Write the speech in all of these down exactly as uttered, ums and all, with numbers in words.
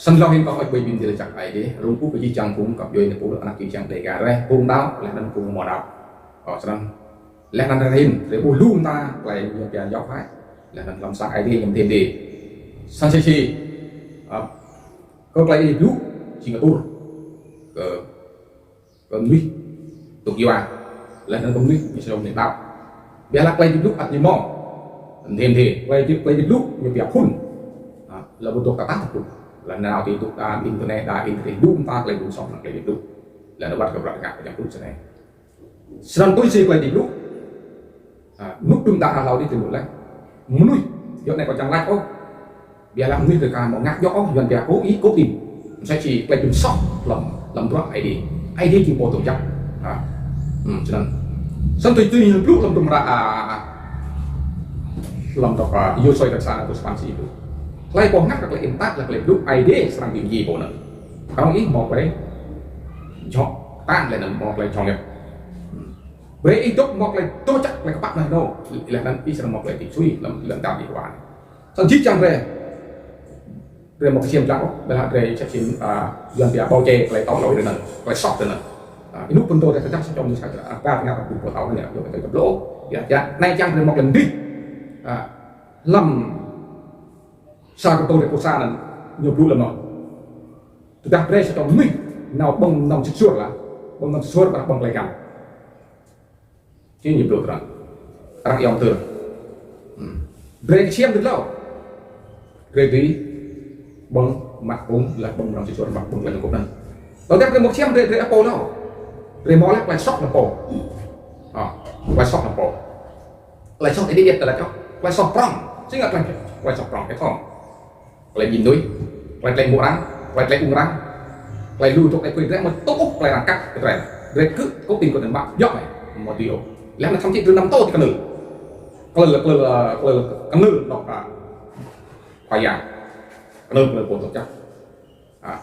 Snăn lŏ hĭn kâo ăt ƀuh bi mni lač jăk Aê Diê, rŭng kŭ kơ jih jang phung găp djuê anei pô, anak jih jang Dega drei, phung đăo, leh anăn phung amâo đăo. Ơ, snăn. Leh anăn drei hĭn, drei ƀuh lu mta klei ñu pia jăk hĕ. Leh anăn hlăm sang Aê Diê ñu mdê mdê. Snăn si si, ơ, kơ klei Aê Diê blŭ, jing atur. Kơ kơ mnuih dôk yua, leh anăn kơ mnuih ñu srăng mnêč đăo. Ƀiădah klei Aê Diê blŭ ăt ñu mâo. Mdê mdê, klei Aê Diê, klei Aê Diê blŭ ñu pia phŭn. Ha, leh ƀu dôk tơdah tơdah. Leh anăn ti dôk đa internet, đa internet, lu mta klei blŭ soh anăn klei Aê Diê blŭ. Leh anăn wăt kơ bruă ngă kơ ñu blŭ snei. Snăn tui si klei Aê Diê blŭ. Ha, nuk dŭm đa hlâo dih ti mŭt leh. Mnuih, djŏ anei kâo čiăng lač ôh. Ƀiădah mnuih kơ ka mâo ngă djŏ ôh, Yuăn pia kơ ih kŭp ih. Msĕ si klei bi msoh hlăm, hlăm bruă Aê Diê. Aê Diê jing pô dôk jăk. Ha. Hmm, snăn. Snăn tui tui ñu blŭ hlăm dŭm hră, a, hlăm dôk, a, Yôsuê kdrêč sa, kdrêč sa si blŭ. Hlei pô ngă kơ klei êntat, leh klei blŭ Aê Diê srăng bi mdjiê pô anăn. Knŏng ih mâo klei jhŏng, ktang leh anăn mâo klei jhŏng yơh. Hmm. Brei ih dôk mâo klei dôk jăk, klei kpă anăn ênô. Leh anăn ih srăng mâo klei tĭng sui hlăm, hlăm dam Yêhôwa. Snăn jih jang drei, drei mâo ksiêm dlăng ôh, ƀiădah drei čăk ksiêm, a, Yuăn pia bào chê klei tâo tlâo drei anăn, klei soh drei anăn. A, ênuk phŭn dô drei tơdah sa čô mnuih sa čô, a, ka ngă ƀuh pô tâo anăn, yơh, yơh, yơh, blŭ, yơh, yơh, anei čiăng drei mâo klei mdih. A, hlăm sa Kôrantô kdrêč pluh sa anăn, ñu blŭ leh mơh. Tơdah drei sa čô mnuih nao ƀơ̆ng mnơ̆ng sĭt suôr lah, ƀơ̆ng mnơ̆ng sĭt suôr ƀiădah ƀơ̆ng klei găn. Čiăng ñu blŭ arăng, arăng iêu mtơr. Hmm. Drei ksiêm dơ̆ng êlâo. Drei dưi ƀơ̆ng mă phung, leh ƀơ̆ng mnơ̆ng sĭt suôr mă phung klei dôk anăn. Tơdah drei mâo ksiêm drei, drei ăt pô êlâo. Drei mâo leh klei soh anăn pô. A, klei soh anăn pô. Klei soh ti dih ƀiădah klei soh. Klei soh prŏng. Si ngă klei, klei soh prŏng, klei thŏng. Klei bi mnuih, klei tlĕ êmô arăng, klei tlĕ ung arăng, klei lu dôk klei pui drei amâo tŭ ôh klei arăng kăp kơ drei. Drei kơ kơ tĭng kơ anăn mă, djŏ mơh, amâo dưi ôh. Leh anăn thậm chí drei nao mtô ti knưl. Knưl, knưl, knưl, knưl dôk, a, Khua Yang. Knưl, knưl pô dôk jăk. A.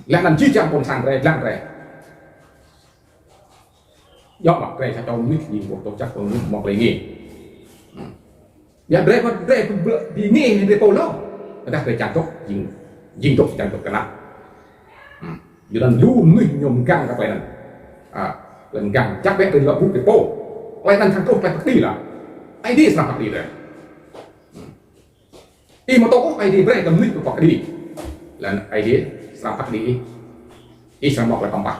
Leh anăn jih jang ƀuôn sang drei, dlăng drei. Djŏ mơh, drei sa čô mnuih jing pô dôk jăk, pô mnuih mâo klei êngiê. Hmm. Ƀiădah drei, drei bi êngiê drei pô êlâo. Tơdah drei čiăng dôk jing, jing dôk čiăng dôk knap. Hmm. Yua anăn lu mnuih ñu mgang kơ klei anăn. A, klei mgang, čăk bĕ drei lŏ ƀuh drei pô. Klei anăn čiăng truh klei phat kđi lah. Aê Diê srăng phat kđi drei. Hmm. Ih amâo tŭ ôh Aê Diê brei kơ mnuih kơ phat kđi. Leh anăn Aê Diê srăng phat kđi ih. Ih srăng mâo klei tăm pah.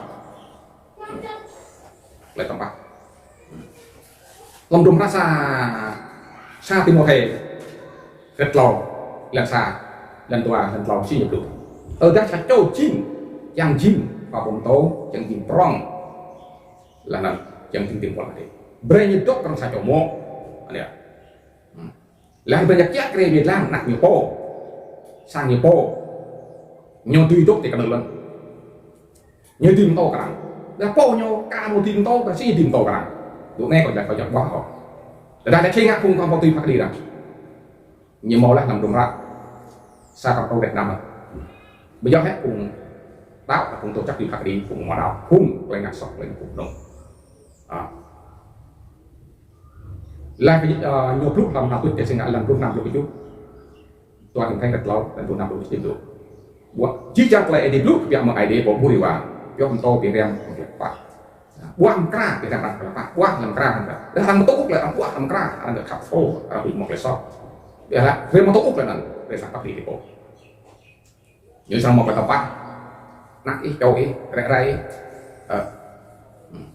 Klei tăm pah. Hlăm dŭm hră sa, sa Timôthê, kdrêč tlâo, êlan sa, êlan dua, êlan tlâo, si ñu blŭ. Tơdah sa čô jing, čiăng jing, khua pô mtô, čiăng jing prŏng. Leh anăn, čiăng jing dĭng buăl Aê Diê. Brei ñu dôk knŏng sa čô mô̆. Anei. Hmm. Leh anăn brei ñu kiă kriê bi dlăng anak ñu pô. Sang ñu pô. Ñu dưi dôk ti knưl lăn. Ñu dưi mtô kơ arăng. Leh pô ñu ka amâo dưi mtô, kơ si dưi mtô kơ arăng. Dŭ anei kâo lač kâo jăk ƀuah kâo. Tơdah leh si ngă phung kâo amâo dưi phat kđi arăng. Ñu mâo leh hlăm dŭm hră. Sa Kôrantô kdrêč năm. Ƀiădah hĕ phung đăo, phung dôk jăk dưi phat kđi, phung amâo đăo, phung klei ngă soh, klei ngă pŭ nông. A. Leh, a, ñu blŭ hlăm hră Tuč, si ngă hlăm pluh năm, pluh kjuh. Dua Timôthê kdrêč tlâo, êlan pluh năm, pluh kjuh blŭ. Ƀuah, jih jang klei Aê Diê blŭ, kbiă mơ̆ng Aê Diê pô ƀuh êwa. Pioh mtô bi hriăm, klei kpă. Ƀuah mkra, bi hriăm klei kpă. Ƀuah hlăm mkra, ƀuah hlăm mtô klei, ƀuah hlăm mkra, arăng khăp pô, arăng bi mâo klei soh. Ƀiădah, drei amâo tŭ klei anăn, drei srăng phat kđi pô. Ñu srăng mâo klei tăm pah. Anak ih, čô ih, rĕ rai ih. Ơ. Hmm.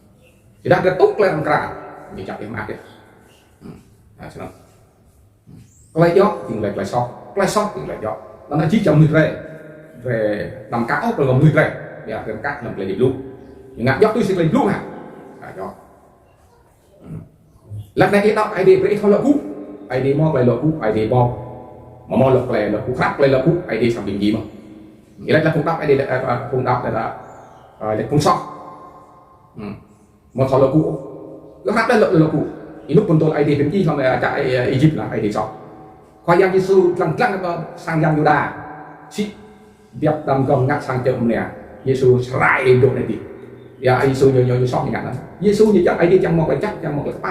Ƀiădah drei tŭ klei mkra. Ñu čăp ih mă ih. Hmm. Ha, snăn. Hmm. Klei djŏ, jing klei, klei soh. Klei soh, jing klei djŏ. Anăn jih jang mnuih drei. Drei đăm kă ôh, klei mnuih drei. Ƀiădah drei kă hlăm klei Aê Diê blŭ. Ñu ngă djŏ tui si klei blŭ hă. Ha, djŏ. Hmm. Leh anăn ih đăo Aê Diê brei ih thâo lŏ gŭ. Aê Diê mâo klei lŏ gŭ, Aê Diê mâo. Amâo mâo lŏ klei lŏ gŭ, hră klei lŏ gŭ, Aê Diê srăng bi mdjiê mơh. Ih lač leh phung đăo Aê Diê, leh, ơ, phung đăo leh, ơ, leh phung soh. Hmm. Amâo thâo lŏ gŭ. Lŏ hră leh lŏ, lŏ gŭ. Ênuk phŭn dô Aê Diê bi mdjiê hlăm, ơ, čar, ơ, Êjip lah, Aê Diê soh. Khua Yang Yêsu dlăng dlăng kơ sang yang Yuđa. Si biăp đăm gơ̆ng ngă sang čơ mnia. Yêsu srai dôk anei dih. Ya, Yêsu ñu, ñu, ñu soh ñu ngă anăn. Yêsu ñu čiăng Aê Diê čiăng mâo klei jăk, čiăng mâo klei kpă.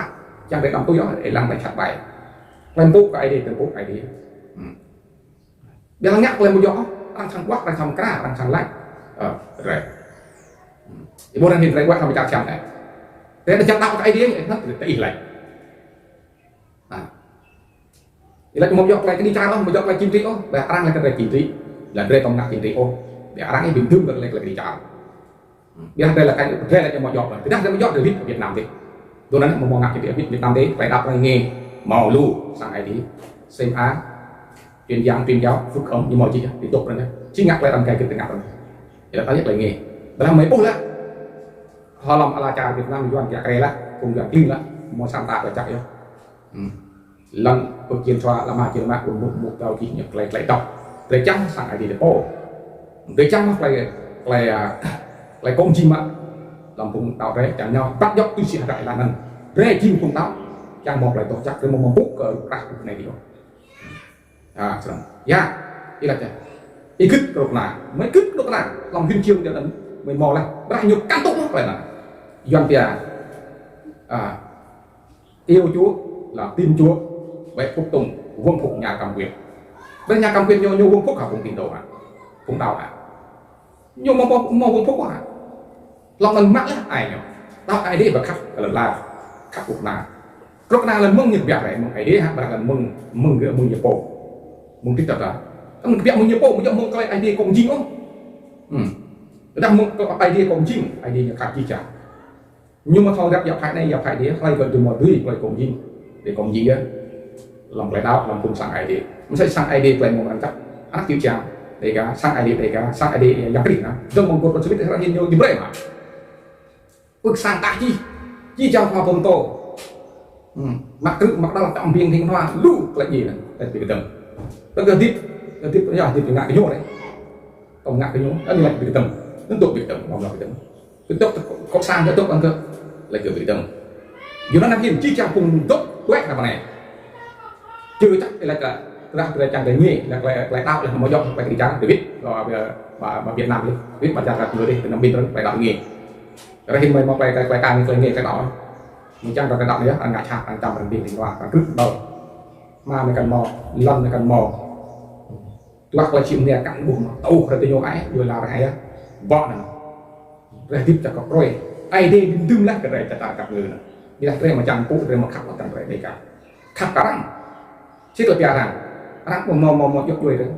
Čiăng drei đăm tui yơh, êlan klei jhat ƀai. Klei mpŭ kơ Aê Diê, klei mpŭ Aê Diê. Hmm. Ƀiădah ngă klei amâo djŏ ôh, Arăng srăng ƀuah, arăng srăng mkra, arăng srăng lač. Ơ, drei. Ih ƀuh arăng hĭn drei ƀuah hlăm čar Siam anei. Drei dah jăk đăo kơ Aê Diê, ơ, ih lač. Ih lač amâo djŏ klei kđi čar ôh, amâo djŏ klei chính trị ôh, ƀiădah arăng lač kơ drei chính trị. Leh drei amâo ngă chính trị ôh. Ƀiădah arăng ih bi mdưm kơ klei, klei kđi čar. Ƀiădah drei lač kơ, drei lač amâo djŏ, ƀiădah drei amâo djŏ, drei wĭt Việt Nam dih. Dŭm anăn amâo mâo ngă chính trị Việt Nam dih, klei đăo arăng ngê, mâo lu, sang Aê Diê. Sĭt ah, Tuyên Giang, Tuyên Giáo, Phước Ông, ñu mâo jih, ti dôk arăng. Či ngă klei arăng gai kơ tơngah arăng. Ih lač klei ngê. Ƀiădah mei ƀuh leh. Hlăm ala čar Việt Nam, Yuăn kiă kriê leh, phung Yuăn klin leh, amâo srăng mtă klei jăk ôh. Lăn pơk jin sua lama jin lama ƀuôn mŭk mŭk kâo jih ñu klei, klei dôk. Drei čiăng sang Aê Diê drei pô. Drei čiăng mă klei, klei, ah, klei kông jing mă. Hlăm phung đăo drei čiăng ñu, ƀiădah djŏ tui si hdră êlan anăn. Drei jing phung đăo, čiăng mâo klei dôk jăk, drei amâo mâo mpŭ kơ rup krah anei dih ôh. Ah, snăn. Ya, ih lač ya. Ih gĭt kơ rup anăn. Mei gĭt kơ rup anăn. Hlăm hĭn čiăng dih anăn. Mei mâo leh. Ƀiădah ñu kăn tŭ mă klei anăn. Yuăn pia. Ah, Yêu chuột là tin chuột, vậy phục tùng vương phục nhà cầm quyền. Ƀiădah nhà cầm quyền ñu, ñu vương phục hă phung tín đồ hă? Phung đăo hă? Ñu mâo, mâo, mâo vương phục hă? Hlăm anăn mă leh ai ñu. Đăo Aê Diê ƀiădah khăp kơ lăn ala, khăp kơ kna. Kơ kna leh mơ̆ng ñu kbiă leh, mơ̆ng Aê Diê hă, ƀiădah leh mơ̆ng, mơ̆ng, mơ̆ng ñu pô. Mơ̆ng dih tơdah. Kăn kbiă mơ̆ng ñu pô, mâo djŏ mơ̆ng klei Aê Diê kông jing ôh. Hmm. Tơdah mơ̆ng klei Aê Diê kông jing, Aê Diê ñu khăp jih jang. Ñu amâo thâo dăp ya phai anei, ya phai dih, hlei kơ dŭm mâo dưi, klei kông jing. Dih kông jing yơh. Hlăm klei đăo, hlăm phung sang Aê Diê. Msĕ sang Aê Diê klei mâo mrâo čăk. Anak čư̆ čiăng, Dega, sang Aê Diê Dega, sang Aê Diê yang Krist, nah. Dơ̆ng mơ̆ng kơ phung sĭt, hră anei ñu djiê brei mă. Pưk sang tah jih. Jih jang khua pô mtô. Hmm. Mă krư̆, mă đăl, čăm biêng hĭn hua, lu klei djiê anăn. Klei bi kdơ̆ng. Tơ kơ hdĭp, hdĭp, ya, hdĭp ngă kơ ñu dih. Tơ ngă kơ ñu, anei lač bi kdơ̆ng. Anăn dôk bi kdơ̆ng, mâo lač bi kdơ̆ng. Kdơ̆ng kơ sang, kdơ̆ng kơ, lač kơ bi kdơ̆ng. Yua anăn anei jih jang phung dôk, tuĕ hlăm anei. Čư̆ čăk, lač kơ, kơ drei čiăng drei ngê, lač klei, klei đăo, lač amâo djŏ, klei kđi čar, David, ba, ba, ba Việt Nam dih, David ba čar kơ ñu dih, kơ năm bin rơ̆ng, klei đăo ngê. Ară hĭn mei mâo klei, klei, klei kăn, klei ngê, klei đăo. Mei čiăng kơ klei đăo anei yơh, arăng ngă jhat, arăng čăm, arăng bi kdơ̆ng, arăng krư̆, đăo. Hma mei kăn mâo, lăn mei kăn mâo. Tuah klei čhĭ mnia kăn ƀuh mâo. Tŭ, ară ti ñu ai, djuê ana arăng ai yơh. Ƀô̆ anăn. Drei hdĭp čăk kơ pruê. Aê Diê bi mdưm leh kơ drei čar Dega kăp ngư anăn. Ƀiădah drei amâo čiăng mpŭ, drei amâo khăp leh kơ drei Dega. Khăp kơ arăng. Sĭt leh pia arăng. Arăng mâo, mâo, mâo, mâo djŏ djuê drei.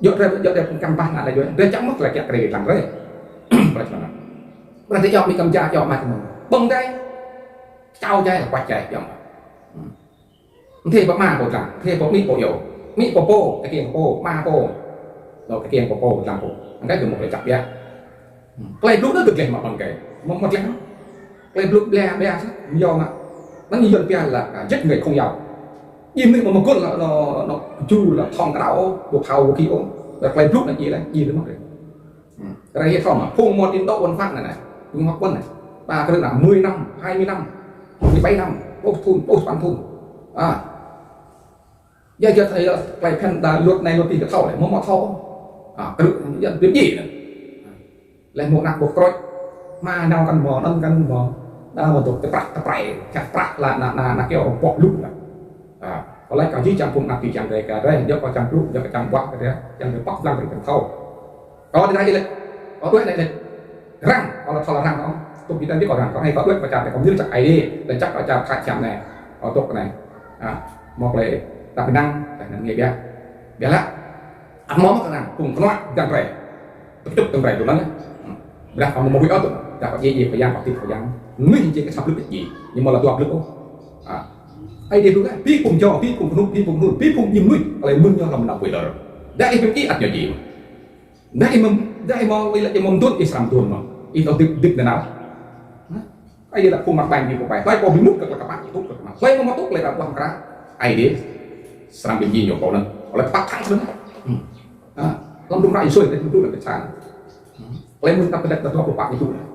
Djŏ drei, djŏ drei kăm pah anăn leh djuê. Drei čiăng mơh klei kiă kriê bi klam drei. Klei čhŏ anăn. Ƀiădah drei djŏ mĭn kăm ja, djŏ mă kăm. Ƀơ̆ng dai. Čao jai, kuač jai, djŏ mă. Hmm. Mthê pô ama pô dlăng, mthê pô amĭ pô ayŏng. Amĭ pô pô, kkiêng pô pô, ama pô. Lŏ kkiêng pô pô, dlăng pô. Anăn kơ mâo klei čăk biă. Hmm. Klei blŭ anăn dôk leh mă ƀăng kei. Mâo, mâo dleh. Klei blŭ ƀlĕ, ƀlĕ sah, mâo mă. Anăn ñu Yuăn pia là, à, giết người không giàu. Jing mnuih amâo mâo gŭn lŏ, lŏ, lŏ, ju lŏ thŏng kđao, ƀu phao, ƀu khi ôh. Leh klei blŭ anăn jing leh, jing leh mơh. Hmm. Ară anei thâo mơh, phung mâo trình độ văn hóa anei, phung học vấn anei. Ba krư̆ anăn mười năm, hai mươi năm, mười bảy năm, pluh thŭn, pluh sa păn thŭn. À. Ya, ya, ya, klei phăn đa luật anei luật dih kơ thâo leh, mâo mâo thâo. À, krư̆, ya, bi mdjiê anăn. Leh mâo anak ƀuh kroč, hma nao kăn mâo, anăn kăn mâo. Đa mâo dôk tơprah, tơprai, čăk prah leh, anăn, anăn, anăn kyâo pŏk lu leh. À, kâo lač kơ jih jang phung anak jih jang drei kơ drei, djŏ kâo čiăng blŭ, djŏ kâo čiăng ƀuah kơ drei, čiăng drei pŏk dlăng kơ drei thâo. Kâo ti anei leh, kâo đuĕ anei leh. Răng, kâo lŏ thâo leh răng kâo. Tŭ bi tăn ti kâo răng kâo, anei kâo đuĕ kơ čar kâo mdjiê čăk Aê Diê, leh čăk kâo čar Thái Siam anei. Kâo dôk anei. À, mâo klei đăp ênang, leh anăn ngê ƀiă. Ƀiă leh. Ăt mâo mơh kơ arăng, phung knuă dơ̆ng drei. Tŭk tŭk dơ̆ng drei tŭ anăn. Ƀiădah kâo mâo mơh huĭ ôh tŭ. Dah kâo djiê djiê Khua Yang, kâo ktĭt Khua Yang. Mnuih jing kơ sa blư̆ jing. Ñu mâo leh dua blư̆ ôh. À. Aê Diê blŭ leh, bi phung jao, bi phung knŭk, bi phung knŭk, bi phung jing mnuih. Klei mĭn ñu hlăm mnă pui lor. Dah ih bi mdjiê ăt ñu jing. Dah ih mâo, dah ih mâo, ih lač ih mâo mduôn, ih srăng mduôn mơh. Ih tơl dĭp, dĭp nanao. Hă? Aê Diê lač phung mă ƀai, bi phung ƀai. Hlei pô bi mŭt kơ klei kpă, ih tŭ kơ kpă. Hlei mâo mâo tŭ klei đăo ƀuah mkra. Aê Diê srăng bi mdjiê ñu pô anăn. Hlei kpă thâo snăn. Hmm. À, hlăm dŭm hră Yêsu lač blŭ leh kơ čan. Hmm. Klei mĭn ta pơdăt ta dua pluh pă ñu blŭ leh.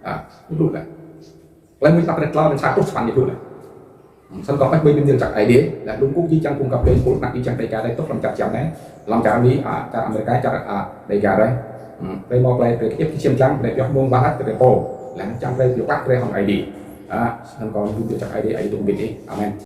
À, ñu blŭ leh. Klei mĭn ta pơdăt tlâo anăn sa pluh sa păn ñu blŭ leh. Snăn kâo ƀuh bi mdjiê čăk Aê Diê, leh anăn kơ jih jang phung găp djuê, phung anak jih jang Dega drei tŭ hlăm čar Siam anei, hlăm čar Mi, à, čar Amêrika, čar, à, Dega drei. Hmm, drei mâo klei drei kjăp ksiêm dlăng, drei pioh mơ̆ng ƀah ăt drei pô. Leh anăn čiăng drei pioh klă drei hŏng Aê Diê. À, snăn kâo bi mdjiê čăk Aê Diê, Aê Diê dôk mbĭt ih. Amen.